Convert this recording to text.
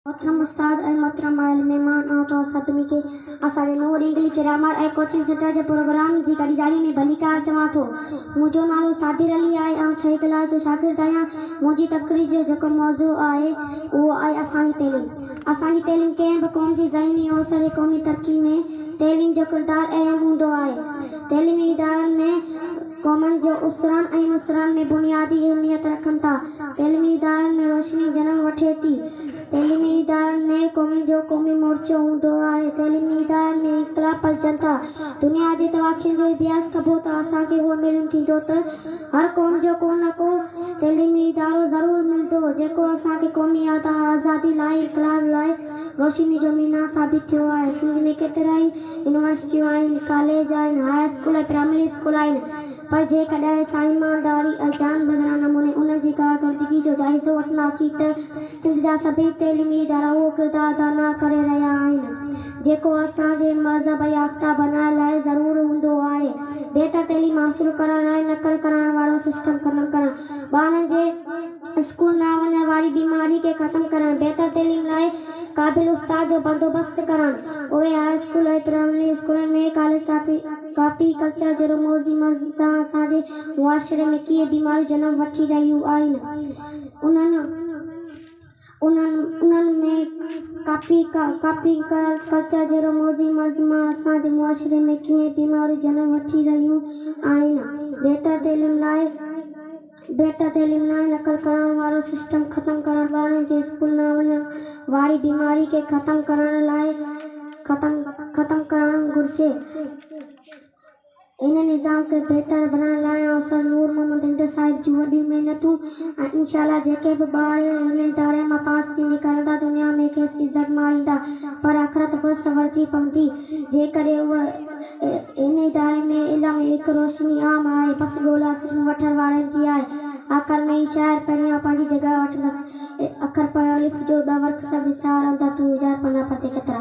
محترم استاد ۽ محترم آيل مهمان آئون توهان سڀني کي اسان جي نور انگلش گرامر ۽ ڪوچنگ سينٽر جي پروگرام جي گڏجاڻي ۾ ڀليڪار چوان ٿو. منهنجو نالو صابر علي آهي آئون ڇهين ڪلاس جو شاگرد آهيان منهنجي تقرير جو جيڪو موضوع آهي اهو آهي اسان جي تعليم. اسان جي تعليم ڪنهن به قوم جي ذهني اوسر ۽ قومي ترقي ۾ تعليم جو ڪردار اهم هوندو آهي. تعليمي ادارن ۾ قومن جو اسرڻ ۽ اسرڻ ۾ بنيادي اهميت رکن ٿا. تعليمي ادارن ۾ روشني جنم وٺي ٿي. تعليمي ادارن ۾ قومن جو قومي مورچو هوندو آهي. تعليمي ادارن ۾ انقلاب پلجن ٿا. دنيا جي تواخين جو اڀياس ڪبو ته اسان کي اهو معلوم ٿيندو ته هر قوم جو ڪو نه ڪو تعليمي ادارو ضرور ملندو، جيڪو اسان کي قومي آزادي لاء انقلاب لاء روشني جو مينار ثابت ٿيو آهي. سنڌ ۾ ڪيترائي يونيورسٽيون آهن، ڪاليج آهن، هاء اسڪول ۽ پرائمري اسڪول آهن پر جيڪڏهن اسان ايمانداري ۽ جان بدران نموني انهن جي ڪارڪردگي جو جائزو وٺنداسين ته سنڌ جا سڀئي تعليمي ادارا اهو ڪردار ادا نه ڪري رهيا آهن جيڪو اسان جي مهذب يافته بنائڻ لاء ضرور هوندو آهي. بهتر تعليم حاصل ڪرڻ ۽ نقل ڪرائڻ وارو سسٽم ختم ڪرڻ، ٻارن جي اسڪول نه وڃڻ واري بيماري کي ختم ڪرڻ، بهتر تعليم لاء قابل استاد جو بندوبست ڪرڻ، اهي هاء اسڪول ۽ پرائمري اسڪولن ۾ ڪاليج ڪاپي ڪلچر جهڙو موذي مرض سان اسان جي معاشري ۾ ڪيئي بيماريون جنم وٺي رهيون آهن. انهن انهن انهن ۾ ڪاپي ڪاپي ڪلچر جهڙو موذي مرض مان اسان جي معاشري ۾ ڪيئي بيماريون جنم وٺي رهيون آهن. بهتر تعليم لاء. بهتر تعليم لاء نقل ڪرڻ وارو سسٽم ختم ڪرڻ، ٻارن جي اسڪول نه وڃڻ واري بيماري کي ختم ڪرڻ لاء ختم ختم ڪرڻ گهرجي. ان نظام کي بهتر بڻائڻ لاء آئون سر نور محمد هند صاحب جون وڏيون محنتون ۽ انشاء الله جيڪي به ٻار هن اداري مان پاس ٿي نڪرندا دنيا ۾ کيس عزت ماڻيندا پر آخرت به سنورجي پوندي جيڪڏهن اهي ان اداري ۾ علم هڪ روشني عام آهي، بس ڳولا صرف وٺڻ وارن جي آهي. آخر ۾ هي شاعر پهريان پنهنجي جڳهه وٺندس. اکر پڙهه الف جو ٻه ورق سڀ وسار اندر تون اجار پنا پردي ڪيترا.